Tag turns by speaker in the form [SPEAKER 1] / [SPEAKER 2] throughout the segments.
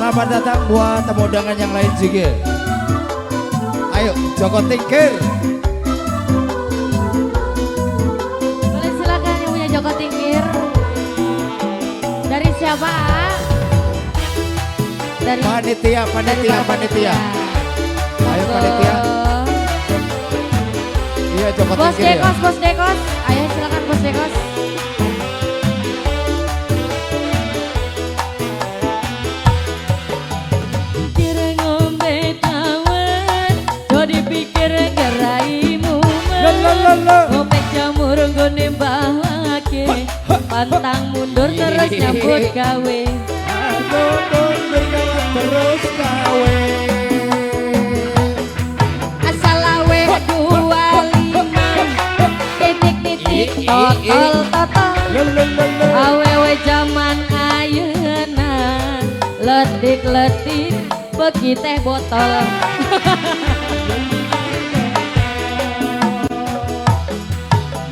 [SPEAKER 1] Selamat datang buat tamu undangan yang lain juga. Ayo, Joko Tingkir.
[SPEAKER 2] Boleh silakan yang punya Joko Tingkir. Dari siapa? Dari
[SPEAKER 1] Panitia, panitia,
[SPEAKER 2] dari
[SPEAKER 1] panitia. Ayo
[SPEAKER 2] Monggo.
[SPEAKER 1] Panitia. Iya, Joko
[SPEAKER 2] Bos
[SPEAKER 1] Tingkir ya.
[SPEAKER 2] Dekos, Bos Dekos. Ayo silakan Bos Dekos. Pikir ngombe dawet, do dipikir gerai
[SPEAKER 1] La la la la.
[SPEAKER 2] Ngopek jamur nggone mbahake, pantang mundur terus nyambut gawe.
[SPEAKER 1] Aduh, terus gawe.
[SPEAKER 2] Asal awe 25 titik titik totol totol.
[SPEAKER 1] La la la la.
[SPEAKER 2] Awewe jaman ayeuna letik-letik beki teh botol.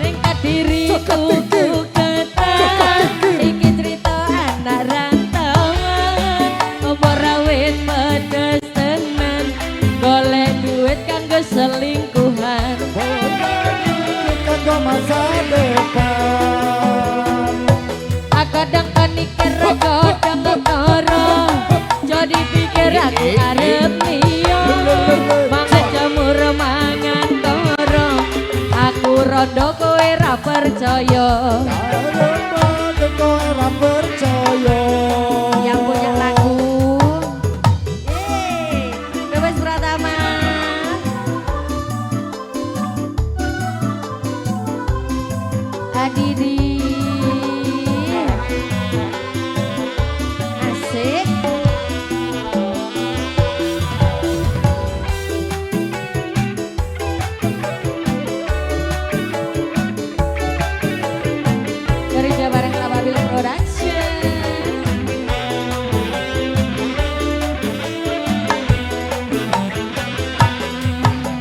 [SPEAKER 2] Ning Kadiri tuku ketan, iki cerita anak rantauan. Opo rawit pedes tenan, golek duit kanggo selingkuhan.
[SPEAKER 1] Kanggo masa depan.
[SPEAKER 2] Kadang kanikir kadang ketara, jadi pikir aku arep liya. Mangan jamur mangan toro, aku rondo kowe ra percaya.
[SPEAKER 1] Arep kowe ora percaya.
[SPEAKER 2] Yang punya lagu. Yeay, Bebas Pratama. Adidi. Asik. Kerja bareng Ababil Production.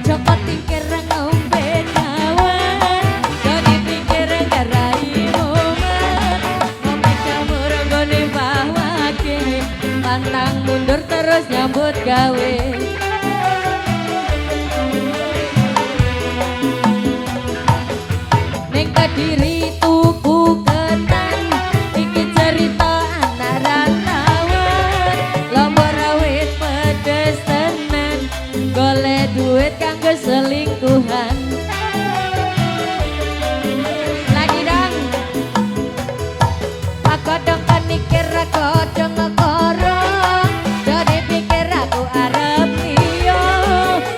[SPEAKER 2] Joko Tingkir ngombe dawet, jadi pikir garai mumet. Ngombe jamur nggone bawake, pantang mundur terus nyambut gawe. Ning Kediri tuku ketan, iki cerita anak rantauan. Lombok rawit pedes tenan, golek duit kanggo selingkuhan. Lagi dong. Kadang kanikir kadang koro, jadi pikir aku arep liya.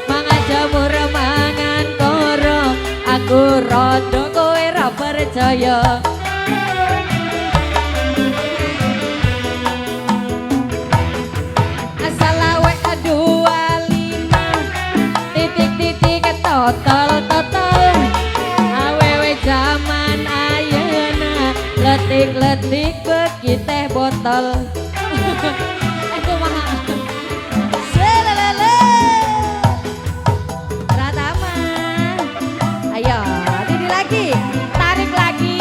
[SPEAKER 2] Mangan jamur mangan koro, aku rondo kowe ra percaya. Asal awe 25 titik titik totol totol. Awewe jaman ayeuna letik-letik beki teh botol. Eh, kumaha? Selelele. Pratama. Ayo, Didi lagi. Tarik lagi.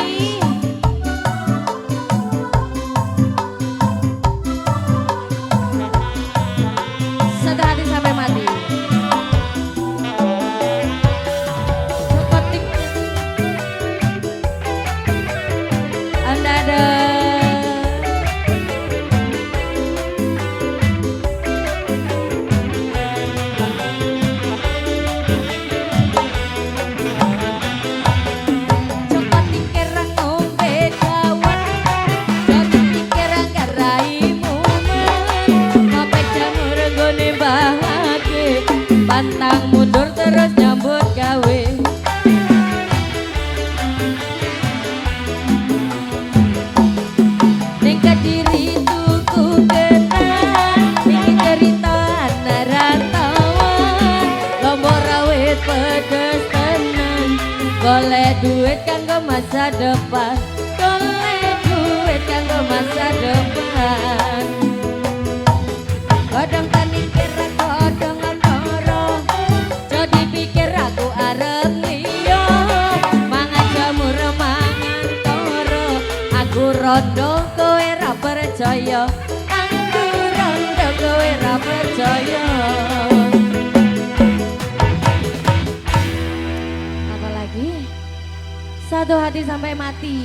[SPEAKER 2] Satu hati sampai mati. Joko Tingkir. Anda ada. Joko Tingkir ngombe dawet, jadi pikir garai mumet. Ngopek jamur nggone mbahake, pantang mundur terus nyambut gawe. Ning Kediri tuku ketan, iki cerita anak rantauan. Lombok rawit pedes tenan, golek duit kanggo masa depan. Golek duit kanggo masa depan. Kadang kanikir kadang koro, jadi pikir aku arep liya. Mangan jamur mangan toro, aku rondo kowe ra percaya. Aku rondo Satu hati sampai mati.